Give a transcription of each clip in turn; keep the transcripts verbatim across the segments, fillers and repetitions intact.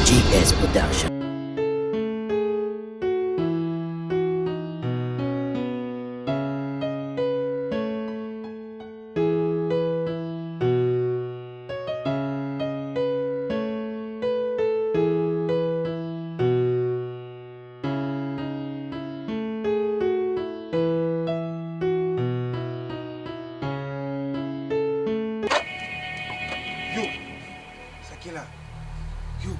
G S Production. Yo! Sa k gen la? Yo!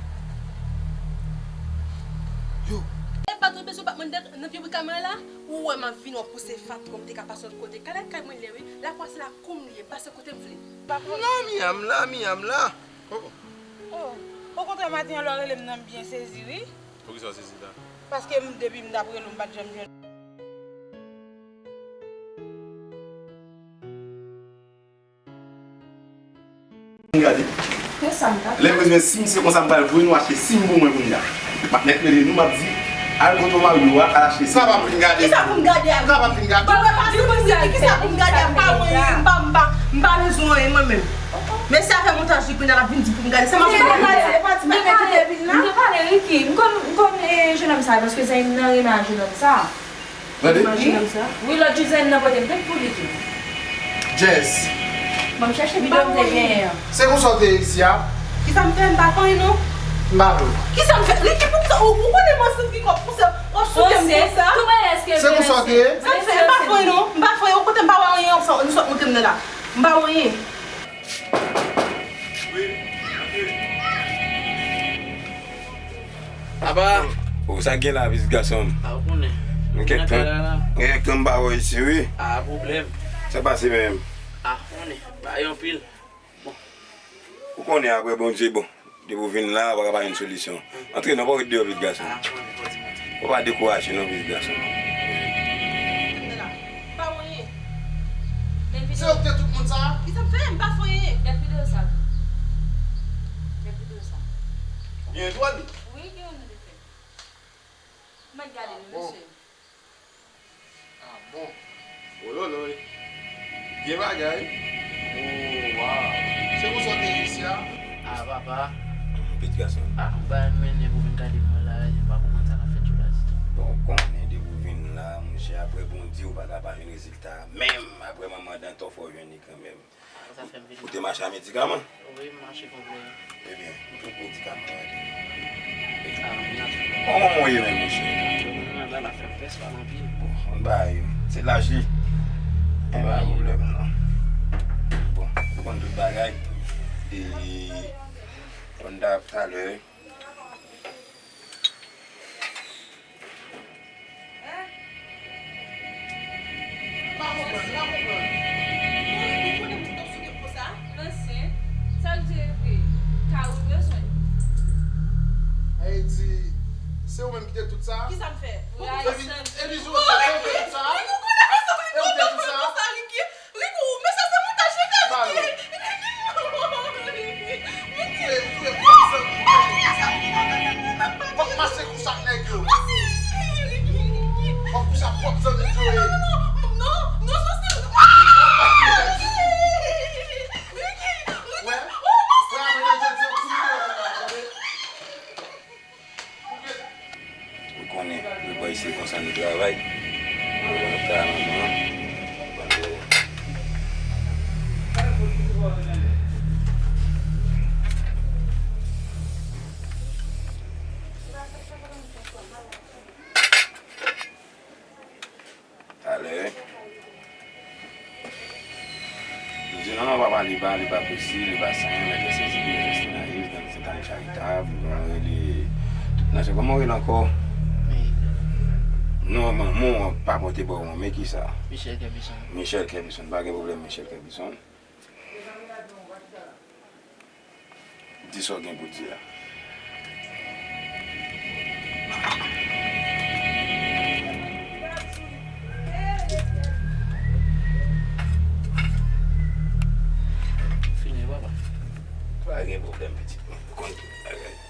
Yo! E pa twonpe si w pa t mande nan pye bri kamera la? Ou wè m ap vin, w ap pouse fatra, m te ka pase lòt kote. Gade kay mwen lè wi. Lapwa se lakou m li ye, m pase kote m vle. Lamia m, Lamia m la. Oh. Oh, okontrè, maten an lè w rele m nan, m byen sezi wi. Poukisa w sezi la? Paske m, depi m t ap rele w, m pa t janm jwenn. Gade. Lè m bezwen sim, se konsa m pral voye nou achte sim pou mwen kounye a. M ap mèt rele nou, m ap di, al kote w mari w a, al achte sim. Sa m ap vin gade. Kisa pou m gade a? Sa m ap vin gade. Bon, mwen pa di pou m di, kisa pou m gade a? M pa wè anyen, m pa, m pa, m pa bezwen anyen mwen menm. Mesye a fè montaj li kounye a, l ap vin di pou m gade. Sa m ap vin gade a? E pa ti bebe ki te vin la? M te pale Ricky, m konn, m konn, eh, jennonm sa, paske zanmi m nan renmen ak jennonm sa. Tande? Wi, lòt jou zen nan pote m tout pou li tou. Jess. Ban m chèche videyo m te genyen an. Se konsa w te ye isi a? Kisa m fè? M pa fè anyen non. M pa vle. Kisa m fè? Ricky, poukisa ou, ou konnen mwen santi kòm pouse w ap soute m konsa? Se konsa w te ye? Sa m fè? M pa fè anyen non. M pa fè anyen. Ou kote m pa wè anyen, ou sot montre m nan la. M pa wè anyen. Wi, antre. Apa? O, sa k gen la, pitit gason m? A, ou konnen. Gen kèk tan, gen kèk tan m pa wè w isi, wi. A, pwoblèm. Sa k pase menm? A, ou konnen. Bagay anpil. Bon. Ou konnen, apre Bondye, bon, depi w vin la, ou pa ka pa jwenn solisyon. Antre non, pa w ret deyò, pitit gason m. A, ou konnen, fò w di m antre. Ou pa dekouraje non, pitit gason m. M pa wè anyen. Se yo k te tout moun sa a? Kisa m fè? M pa fè anyen. Gad videyo sa tou. Gad videyo sa. Gen dwòl. Wi, gen yon nou te fè. Mwen gade nou, mesye. Ah bon. Ololoy. Gen bagay. Oh, waw. Se konsa w te ye isi a? Ah, papa. Pitit gason. Ah, ou pa mennen pou vin gade mwen la, m pa konprann sa k ap fèt yo la ditou. Bon, ou konnen depi w vin la, monchè, apre Bondye, ou pa ka pa jwenn rezilta. Menm apre manman Danton, fò w jwenn li kanmenm. Sa fè m vin. Ou te mache a medikaman? Wi, m mache konplè. Ebyen, ou pran medikaman an. Ah, m nan. Kòman manman w ye menm, monchè? Manman la, la fè m pès pa anpil. Bon, ann ba yo. Se laj li. E pa pwoblèm, non. Bon, ou konn tout bagay. E, konn ta talè. Hein? M pa konprann, m pa konprann. Ou konnen m t ap sou gen konsa? Ansyen, sa k di e vre, ka ou bezwen. Sa vle di, se ou menm ki te tout sa? Kisa m fè? Epi, epi, se ou te tout sa? E ou te tout sa? Ricky, ou, men sa se montaj li fè, Ricky. Ricky, Ricky. Ou touye, ou touye pwòp zanmi w. W ap mache kouche ak nèg yo. W ap kouche ak pwòp zanmi w yo ye. Non, non, non, non, non. Wè, wè, apre jodi a, tout moun wè, tande. Ou konnen, nou pa isi konsa nou travay. Nou travay manman. Talè. Li di, non, non, papa, li pa, li pa posib, li pa sa, mèt sezi, mèt Esther Naïve, nan se dam charitab, nou rele, nan se, kòman w rele ankò? Non, manman w pa pote ba w, men kisa? Michel Kèbison. Michel Kèbison, pa gen pwoblèm, Michel Kèbison. Di sa w gen pou di a. Fini, papa. Pa gen pwoblèm, pitit mwen. Konn tout bagay.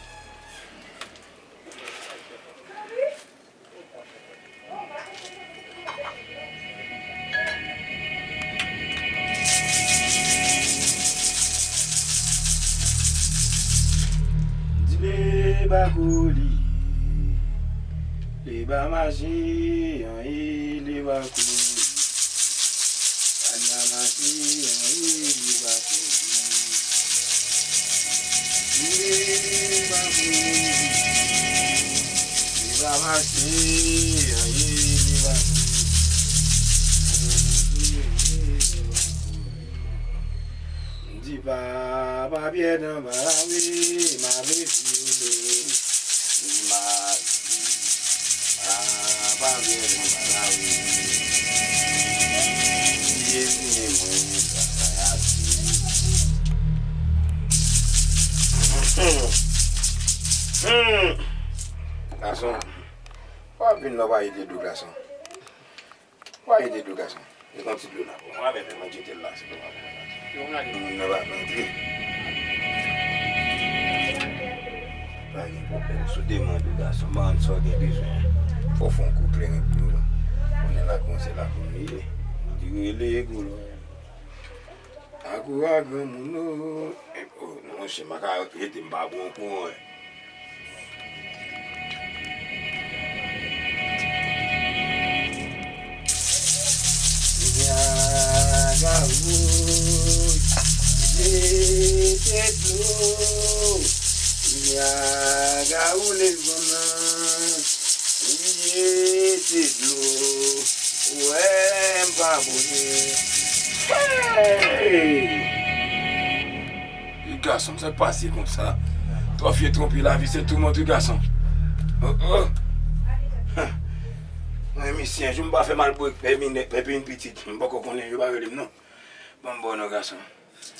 Li pa kouri, li pa mache, anyen li pa kouri. Li pa mache, anyen li pa kouri. Li pa kouri, li pa mache, anyen li pa kouri. Li pa kouri. M di papa Pyè anba lawi, m ap refize. M ap di papa Pyè anba lawi. Jezi men mwen travay ati. Gason, w ap vin la w pa jete dlo gason. Wa jete dlo gason. Jete yon ti dlo la pou mwen. Mwen menm, mwen jete l la, se pou mwen. Moun nan pa pran dlo. Pa gen pwoblèm. Si w te mande w gason, mande sa w gen bezwen. Fò w fè yon kou kleren pou nou. Konnen la kòmanse la pou nou ye. Di rele gwo lò. Akoura granmoun o. E, o, non, monchè, m pa ka rete, m pa bon pou anyen. Nyaga wouy, jete dlo. Nyaga woule zòn nan, jete dlo. Wè, m pa bouje. Hey! Wi gason, sa k pase konsa? Twò fye twonpe lavi, se tou mòd wi gason. Oh, oh. Mwen misye, jou m pa fè mal pou pè minè, pè pi pitit, m poko konnen, yo pa rele m non. Ban m ba w non gason.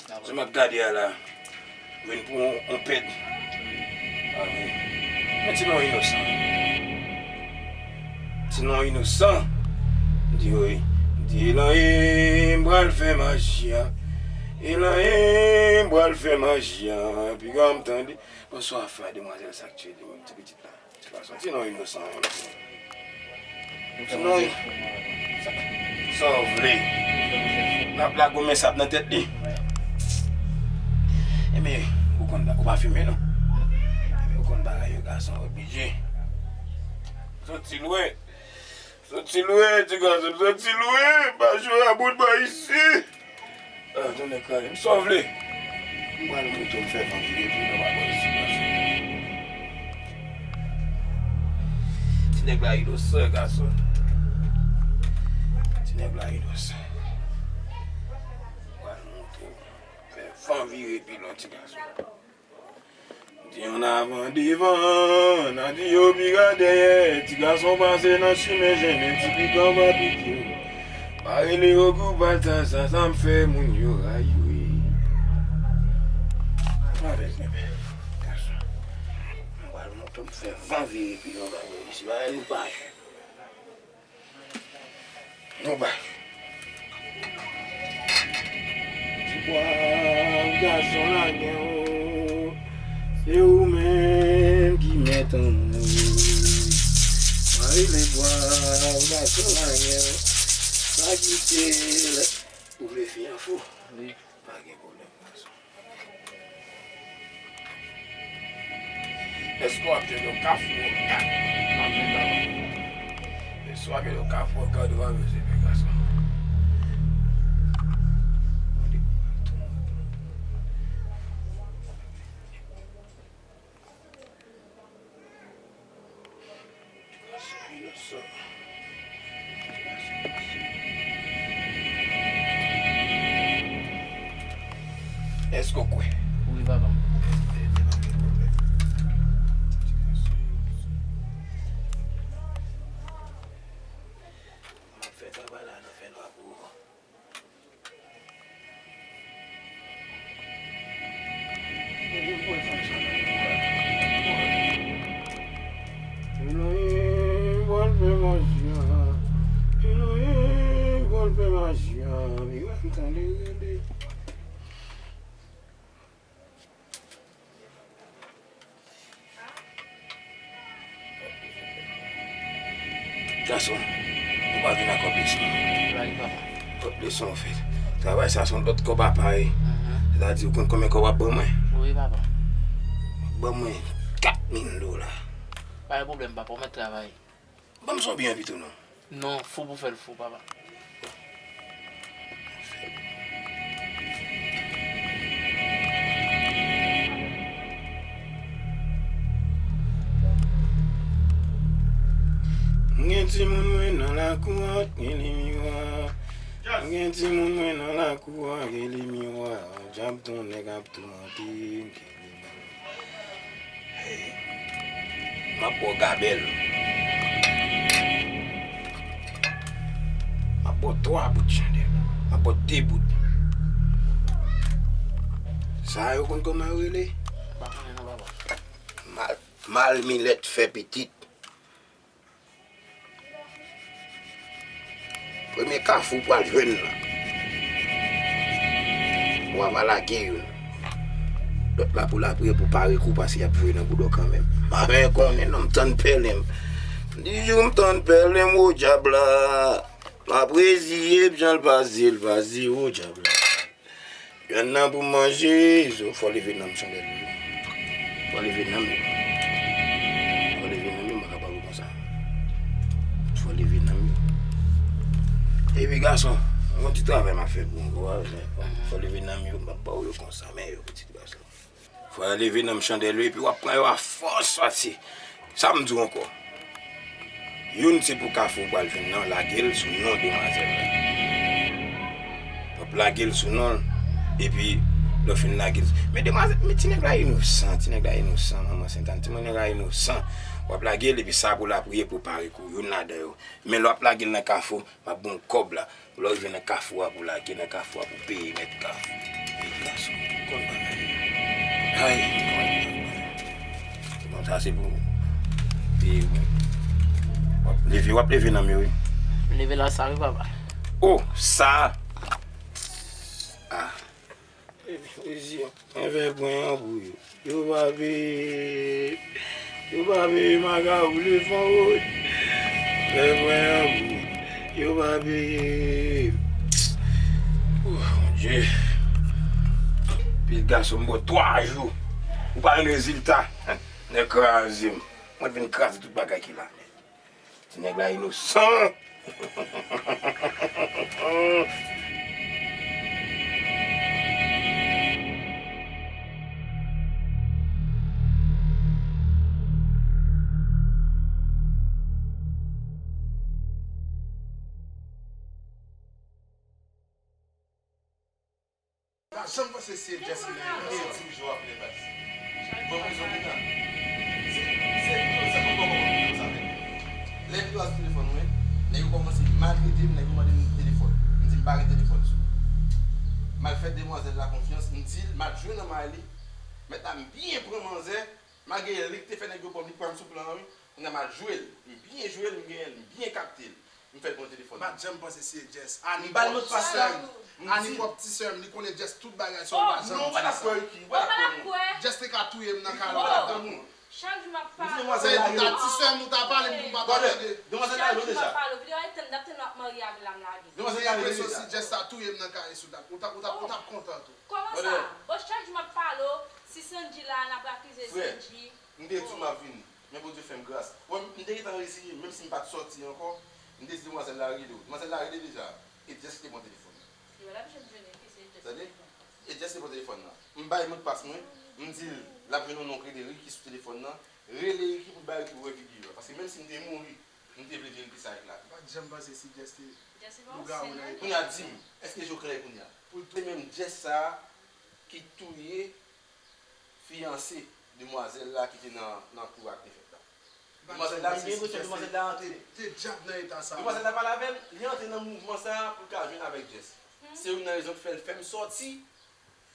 Sa m ap gade a la, vin pou yon, yon pèd. Ah, wi. Men ti non inosan. Ti non inosan. M di wi. M di Elan, e m pral fè maji a. Elan, e m pral fè maji a. Piga m tande. Bonswa, frè, demwazèl, sa k tchele, ti pitit la. Ti gason, ti non inosan, hein. Ti non, sa, sa w vle. N ap lage men sab nan tèt li. Enben, ou konn ba-, ou pa fimen, non? Enben, ou konn bagay yo, gason, oblije. Soti lwen. Soti lwen, ti gason, soti lwen. Pa jwe a bout ba isi. Ah, tonnè kale m, sa w vle? M pral montre w m fè van vire pi lwen pa bò isi, gason. Ti nèg la inosan, gason. Ti nèg la inosan. M pral montre w m fè van vire pi lwen, ti gason. Di ann avan devan, n a di yo piga dèyè. Ti gason pase nan chimen jennen, ti pikan va pike w. Pa rele yo kou Baltazar, sa m fè moun yo rayi wi. Avèk men gason. Mwen pral montre w m fè van vire pi anba bò isi. Bagay nou pa jwe. Nou bay. Ti bwa, gason la gen ou. Se ou menm ki mèt anmou. Mari le bwa, gason la gen ou. Pa kite l. Ou vle fi an fou? Wi. Pa gen pwoblèm, gason. Èske w ap jwenn yon kafou? Èske w ap jwenn yon kafou? Gade w ap jwenn se men gason. Èske w kwè? Wi, papa. M ap fè travay la nan fènwa pou ou. Elohim, pral fè maji a. Elohim, pral fè maji a. Miracle, tande, tande. Gason, ou pa vin ak kòb leson. Wi, papa. Kòb leson, anfèt. Travay sa se yon lòt kòb apa, wi. Mhm. Sètadi, ou konn konbyen kòb w ap ban mwen? Wi, papa. Ban mwen kat mil dola. Pa gen pwoblèm, papa, w mèt travay. Ban m son byen pito non. Non, fou pou fè l fou, papa. M gen timoun mwen nan lakou a, gen li miwa. M gen timoun mwen nan lakou a, gen li miwa. Djab ton nèg ap toumante m. Hey, m ap ba w gabèl. M ap ba w twa bout chandèl. M ap ba w de bout. Sa yo konn kòman yo rele? M pa konnen non, papa. Mal, mal milèt fè pitit. Premye kafou w pral jwenn lan, w a va lage youn. Lòt la pou lapriyè pou pare kou, paske y ap voye nan boudò kanmenm. M pa ven konnen non, m tann pèlen m. M di jou m tann pèlen m, wo djab la. M ap reziye m jan l pase, l pase, wo djab la. Jwenn nan pou manje, zo, fò leve nanm chandèl yo. Fò leve nanm yo. Fò leve nanm yo, m pa ka pale konsa. Fò leve nanm yo. Epi gason, yon ti travay m ap fè pou ou, ou pa bezwen. Fò leve nanm yo, m ap ba w yo konsa, men yo, pitit gason. Fò leve nanm chandèl yo, epi w ap pran yo a fòs, paske sa m di w ankò. Youn se pou kafou w pral jwenn nan, lage l sou non demwazèl la. W ap lage l sou non l, epi lè w fin lage l. Men demwazèl, men ti nèg la inosan, ti nèg la inosan, manman Sentàn, ti nèg la inosan. W ap lage l, epi sa pou lapriyè pou pare kou, youn ladan yo. Men lè w ap lage l nan kafou, m ap ba w kòb la. Lè w rive nan kafou a pou lage, nan kafou a pou peye mèt kafou. Peye gason. Konn bagay yo. Ay, konn bagay. Bon, sa se pou peye mwen. W ap leve, w ap leve nanm yo, wi. Leve la sa, wi, papa. Oh, sa. Ah. Mezye, mwen fè pwen an pou yo. Yo pa peye. Yo pa peye Magawou levan woy. Fè pwen an pou yo. Yo pa peye. Oh, Bondye. Pitit gason m ba w twa jou. Ou pa jwenn rezilta. Nèg kraze m. Mwen vin kraze tout bagay ki la. Ti nèg la inosan. Pa janm panse si e Jess ki nan eta sa. M te di w jan w ap leve a. Bon, rezon ki nan. Se, se videyo sa, mwen poko konn videyo sa fèt. Lè videyo a sou telefòn mwen, nèg yo kòmanse maltrete m, nèg yo mande m telefòn. M di m pa gen telefòn sou mwen. M al fè demwazèl la konfyans, m di l, m al jwe nan may li. Mèt la, m byen pran manzè, malgre li ki te fè nèg yo ban m, li pran m sou plan an, wi. Kounye a m al jwe l. M byen jwe l, m genyen l, m byen kapte l. M fè l pran telefòn nan. M pa t janm panse si e Jess. Ani pwòp ti sè m. Ani pwòp ti sè m, li konnen Jess tout bagay sa, ou pa janm di m sa. Non, ou pa t ap kwè, Ricky, ou pa t ap kwè mwen. Jess te ka touye m nan kay la. Ou pa t ap kwè mwen. Chak jou m ap pale. Sa vle di ti sè m ou ta pale m pou m pa ta tande. Demwazèl la rele deja. Chak jou m ap pale, ou vle wè tann, n ap tann w ap marye avè l la m lage. Demwazèl la rele deja. Ou ta touye m nan kay sou dat. Ou t ap, ou t ap, ou t ap kontan tou. Kòman sa? Bon, chak jou m ap pale w, si Sandji la, n ap akize Sandji. M te di w m ap vini, men Bondye fè m gras. Wè, m te gentan reziye, menm si m pa t sòti ankò, m te di demwazèl la rele w. Demwazèl la rele deja. E Jess ki te pran telefòn nan. Li pa t ap janm jwenn li, se Jess ki te pran. Tande? E Jess te pran telefòn nan. M bay modpas mwen, m di l l ap jwenn yon non k rele Ricky sou telefòn nan. Rele Ricky pou l bay Ricky pou wè videyo a. Paske menm si m te mouri, m te vle verite sa a eklate. M pa t janm panse si Jess te lougawou nan eta. Kounye a di m, èske je w klè kounye a? Pou l tou. Se menm Jess sa a ki touye fiyanse demwazèl la ki te nan, nan kou a ki te fèt la. Demwazèl la, m gen enpresyon demwazèl la antre. Te djab nan eta sa. Demwazèl la pale avè l, li antre nan mouvman sa pou l ka jwenn avèk Jess. Se youn nan rezon ki fè l fè m sòti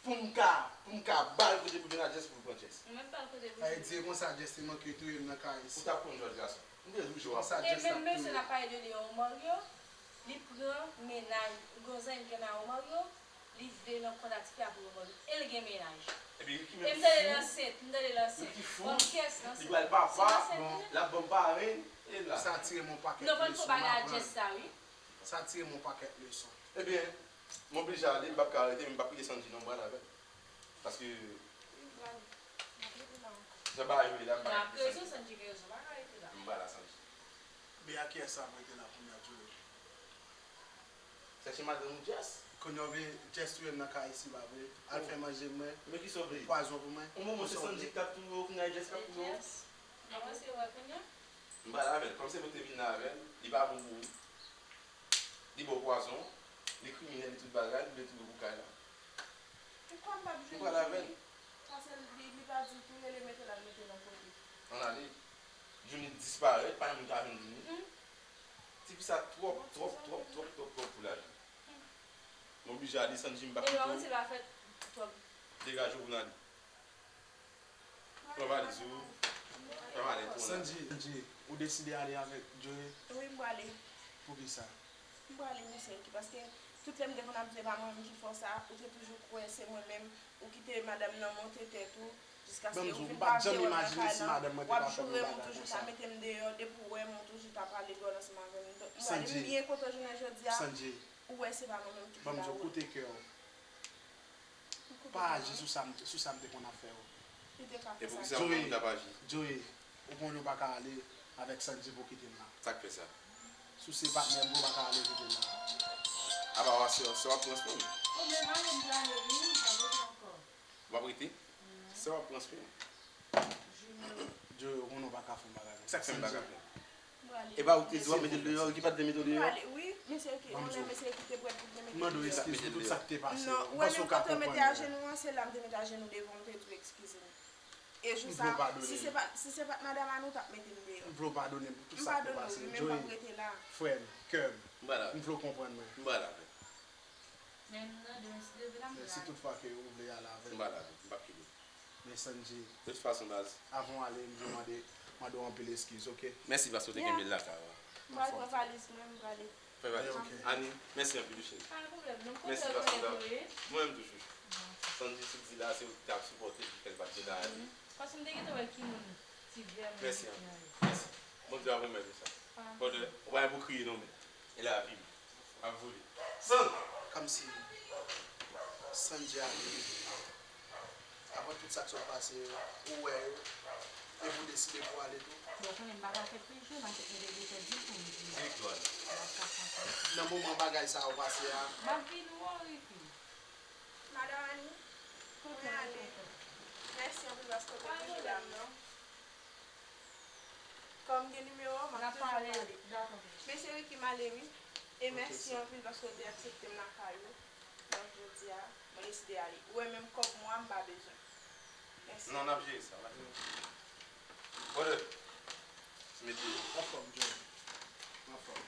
pou m ka, pou m ka ba l kote pou jwenn a Jess pou l pran Jess. Sa vle di se konsa Jess te manke touye m nan kay isi. Ou t ap konn jòj gason. M te di w, Joab. E menm mesye n ap pale de li an Omar yo, li pran mennaj, gon zanmi ki nan Omar yo, li vle nan kont a tifi a pou Omar yo. E l gen mennaj. Epi Ricky menm fou. E m tande l ansent, m tande l ansent. Ricky fou. Li pral papa, l ap ban m parenn, e la. Sa tire m yon pakèt leson m aprann. Sa tire m yon pakèt leson. Ebyen, m oblije ale, m p ap ka rete, men m p ap kite Sandji non, m pral avè l. Paske Sa pa jwe la, m pa gen pou Sandy. Sandy gen rezon, pa ka rete la. M pa la, Sandy. Men a kiyès sa mwen te la kounye a, Joe? Chèche madanm ou, Jess. Kounye a w vle Jess touye m nan kay isi, pa vre? Al fè manje mwen, men ki sa w vle? Pwazon pou mwen. Yon moman se Sandy ki t ap touye w, kounye a Jess k ap touye w. Jess, kòman se wè kounye a? M pale avè l. Kòm se mwen te vin la avè l, li pa bon pou ou. Li ba w pwazon, li kriminèl, li tout bagay, li vle touye w pou kay la. Poukwa m p ap jwenn Jimmy? Paske li, li pa di w tou, rele mete l al mete l yon kote. Ann ale. Jimmy disparèt, pa gen moun ka jwenn Jimmy. Tifi sa twòp, twòp, twòp, twòp, twòp, twòp pou lavi. M oblije ale, Sandy, m pa kite w. Degaje w pou n ale. Pran valiz ou. Pran valiz ou. Sandy, Sandy, ou deside ale avèk Joey? Wi, m prale. Poukisa? M prale, mesye Ricky, paske tout lè m te konn ap di e pa mwen menm ki fè w sa, ou te toujou kwè se mwen menm, ou kite madanm nan monte tèt ou, jiskaske ou fin pa vle mwen nan kay lan, w ap joure m, ou toujou ta mete m deyò, depi w wè m, ou toujou ta prale dwòl ansanm avè m. Donk, m prale, m byen kontan jounen jodi a, ou wè se pa mwen menm ki te la. Banm di w, koute kè w. Pa aji sou sa m, sou sa m te konn ap fè yo. Li te ka fè sa. E poukisa ou menm ou t ap aji? Joey, ou konnen w pa ka ale avèk Sandy pou kite m la. Sa k fè sa? Si w se patnè m, ou pa ka ale kite m la. Apa w a sè, sè w ap pran swen m? Ou menm ale m prale wi, m pa rete ankò. W ap rete? Sè w ap pran swen m. Joe, ou konnen w pa ka fè yon bagay konsa. Sa k fè m pa ka fè? E pa ou te di w ap mete l deyò, ki pa t vle mete w deyò? Wi, mesye ki, yon lè mesye ki te prèt pou te mete l deyò. M mande w eskiz pou tout sa k te pase. Non, ou wè menm kote w mete ajenou an, se la m te mete ajenou devan w, m te di w eskize m. E jou sa, si se pa, si se pa t madanm Annie, w t ap mete m deyò. M vle w padone m pou tout sa k te pase. M padone w, wi, men m p ap rete la. Frè m, kè m, m vle w konprann mwen. M pral avè l. Men nou nan de, si Dye vle, m pral. Men si tout fwa ke ou vle ale avè l. M pral avè l, m p ap kite l. Men Sandy. De tout fason, baz. Avan w ale, m vle mande, mande w anpil eskiz, oke? Mèsi paske w te kenbe l lakay ou a. M pral pran valiz mwen, m prale. Fè valiz ou. Annie, mèsi anpil wi cheri. Pa gen pwoblèm non, m kontan konnen tou wi. Mwen menm tou chouchou. Sandy, si w di la, se ou ki t ap sipòte l, ki fè l pa t vle ale. Paske m te gentan wè ki moun ti vè mwen. Mèsi anpil. Mèsi. Bondye ap remèt ou sa. Brother, ou pa gen pou kriye non, men. E lavi m ap voye. Sann! Kòmsi Sandy ale, apre tout sa k sot pase yo, ou wè yo, epi w deside pou w ale tou. Bon, konnen m pa ka fè pijou nan tèt mwen te gen pèdi pou m di. Nan moman bagay sa yo pase a. M ap vin wè w, Ricky. Madanm Annie, mwen ale. Mèsi anpil paske w te toujou la, non. Kòm gen nimewo w, m ap toujou pale. Mesye Ricky, m ale wi. E mèsi anpil paske w te aksepte m lakay ou. Donk, jodi a, mwen deside ale. Ou wè menm kòb mwa, m pa bezwen. Mèsi. Non, n ap jere sa, n ap jere sa. Brother, mete. Anfòm, Joe. Anfòm.